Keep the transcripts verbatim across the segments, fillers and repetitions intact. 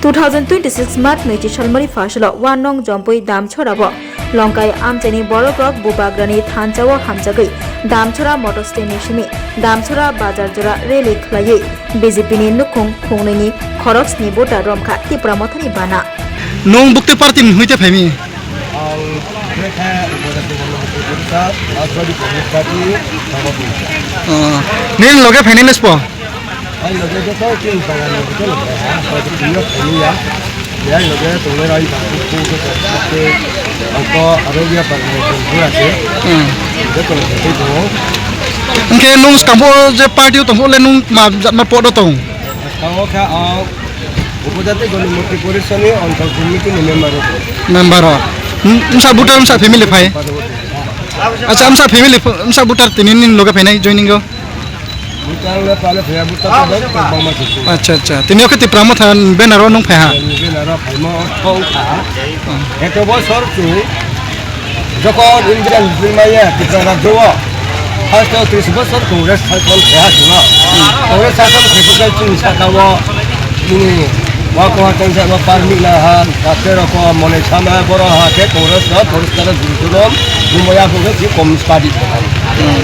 Two thousand twenty-six March naichi salmari phasalo Wanong Jompui Damchora bo Longkai amchaini Borokrok Bubagrani thansa o hamjagwi Damchora motor stand ni simi Damchora bazar jora rally khwlaiwi B J P ni nukhung khungnwi ni khorok sni bota romkha Tipra Mothani bana. Nung bukti party ni huite phaimi? Ang Brekha Upajati Golomoto Purisa, Rajbari Communist Party, Sabha Purisa. Oh, nini loge phainai nespo? Ang loge joto chini bagan ni joto loge, ha, ha, tini o phaiya. Ya loge tongnai rai bang, ku, ku, ku, ku, ku, ang to aro ya bang, ku, ku, ku, ase. Hmm. Joto loge tei tongo. Hingke nung skambo je party o tongkho le nung ma, ma podo tong? Skambo kha, ang Upajati Golomoto Purisa ni Onchol Committee ni member o. Member o. Hmm, msa voter msa family phai? Acha, msa family, msa voter tini nini loge phainai joining o? Buta le pale phaya, buta le bang, bang ma chuchu. Acha, acha. Tini o khe Tipra Motha banner o nung phai ha? Banner o phaimo thong kha. Eto bosor chu jokon Indian Muslim maya Tipra rajyo o, first o tris bosor Congress sasam khe ha chwng o. Congress sasam khe khe chwng saka o. Nini wa kowa tongsa wa parmit na ha, kate roko mone sama boro ha, ke Congress no, Congress no juru juru, Mumbai a bugo si Communist Party. Hmm.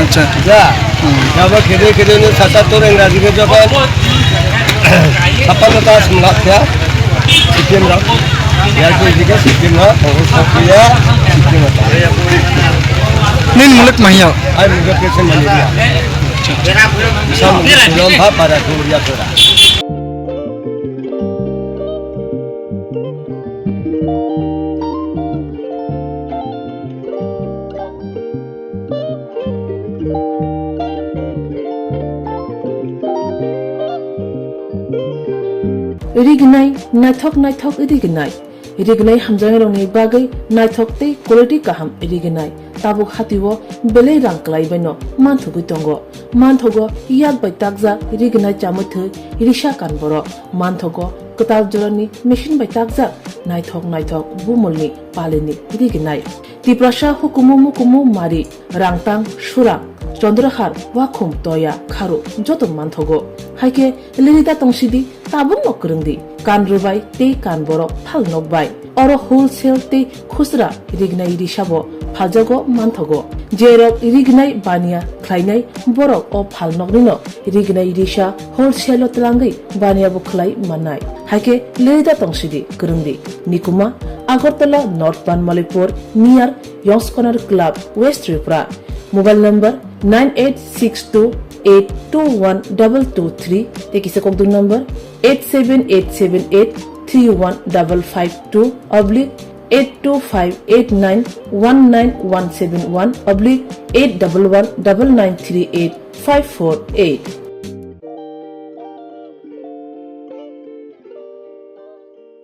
Acha. Ya. Hmm. Ya ba khede khede ni sasa toreng raji ke jokon. Apa kata semlak ya? Sikim rak. Ya ke jika sikim rak, Congress no ya, sikim rak. Nin muluk mahiya. Ai muluk ke sen mani dia. Sam muluk sulam ba para kuria kura. Rignai, naithok naithok rignai. Rignai hamjaknairokni bagwi naithok tei quality kaham rignai. Tabuk hatio belai rang kwlaibaino manthogwi tongo. Manthogo yak bai takjak rignai chamwi thwi risa kan borok. Manthogo kwtal jorani machine bai takjak naithok naithok bumulni palini rignai. Tiprasa hukumu mukumu mari, rangtang, surang, chondrahar, wakhum, toya, kharu joto manthogo. Haikhe lirida tongsidi tabukno kwrwngdi, kan rwbai tei kan borok phal nokbai. Oro wholesale tei khusra rignai risabo phaljago manthogo. Jerok rignai baniya khlainai borok o phalnoknino rignai risa wholesale-o twlangwi baniya bo khlai mannai. Haikhe lirida tongsidi kwrwngdi. Nikuma, Agartala North Banmalipur, near Yongs Corner Club, West Tripura. Mobile number nine eight six two eight two one double two three, tei kisa kokdwng number eight seven eight seven eight three one double five two oblique eight two five eight nine one nine one seven one oblique eight double one double nine three eight five four eight.